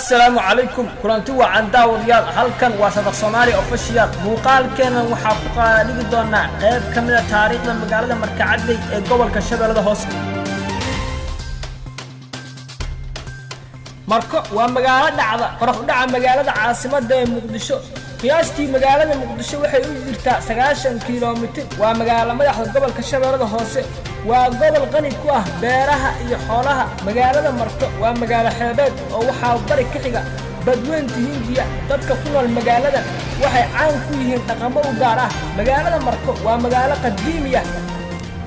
Assalaamu calaykum, kulanti wacan daawadayaal. Halkan waa Sadaq Soomaali Official. Muuqaalkeennan waxaa ku qaadhigi doonaa qayb ka mida taariikhda magaalada Markacadey ee gobolka Shabeellada Hoose. Marko waa magaalo dhacda qorax u dhaca magaalada caasimadda ee Muqdisho. Qiyaastii magaalada Muqdisho waxay u jirtaa 90 kilomitir. Waa magaalo madaxda gobolka Shabeellada Hoose. Waa gobol qani ku ah beeraha iyo xoolaha. Magaalada Marko waa magaalo xeebeed oo waxaa bari ka xiga Badweynta Hindiya. Dadka ku nool magaalada waxay caan ku yihiin dhaqamo u gaar ah. Magaalada Marko waa magaalo qadiimi ah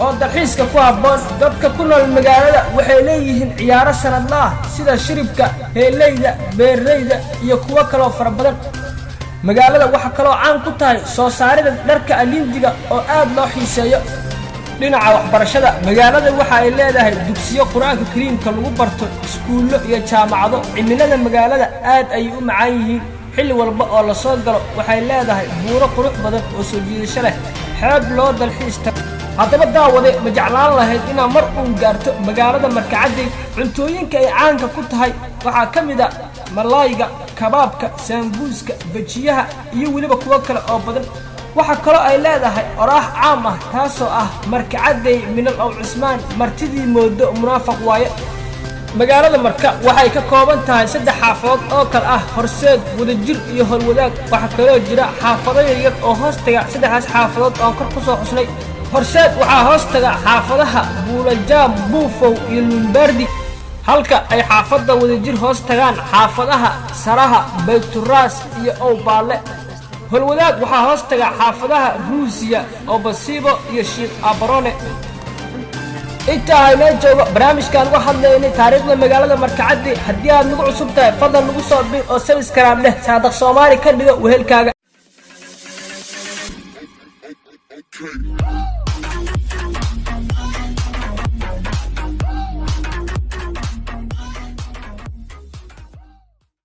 oo dalxiiska ku habboon. Dadka ku nool magaalada waxay leeyihiin ciyaaro sanadla ah sida shiribka, heeleyda, beerleyda iyo kuwo kaloo fara badan. Magaalada waxaa kaloo caan ku tahay soo saarida dharka alindiga oo aad loo xiiseeyo. Dhinaca waxbarashada, magaalada waxa ay leedahay dugsiyo Qur-aanka Kariimka lagu barto, iskuullo iyo jaamacado. Cimilada magaalada aad ayay u macaan yihiin xilli walba oo la soo galo. Waxay leedahay buuro qurux badan oo soo jiidasho leh, xeeb loo dalxiis tago. Haddaba daawade, ma jeclaan lahayd inaad mar uun gaarto magaalada Markacadey? Cuntooyinka ay caanka ku tahay waxaa ka mid a malaayga, kabaabka, saambuuska, bajiyaha iyo weliba kuwo kale oo badan. Waxaa kaloo ay leedahay oraax caam ah, taasoo ah: "Markacadey minal ow Cusmaan, martidii moodo munaafaq waaye." Magaalada Marka waxay ka kooban tahay saddex xaafadood oo kale ah Horseed, Wadajir iyo Holwadaag. Waxaa kaloo jira xaafado yaryar oo hoos taga saddexdaas xaafadood oon kor ku soo xusnay. Horseed waxaa hoos taga xaafadaha Buulajaam, Buufow iyo Lumbaardi, halka ay xaafadda Wadajir hoos tagaan xaafadaha Saraha, Bayturaas iyo Owbaalle. Holwadaag waxaa hoos taga xaafadaha Ruusiya, Obasibo iyo Shiikh Abarone. Intaa haynoo joogo barnaamijkaan uga hadlaynay taariikhda magaalada Markacaddi. Haddii aad nagu cusub tahay, fadlan nagu soo bir oo subscribe dheh. Saadaq Soomaali ka dhigo wehelkaaga. Okay.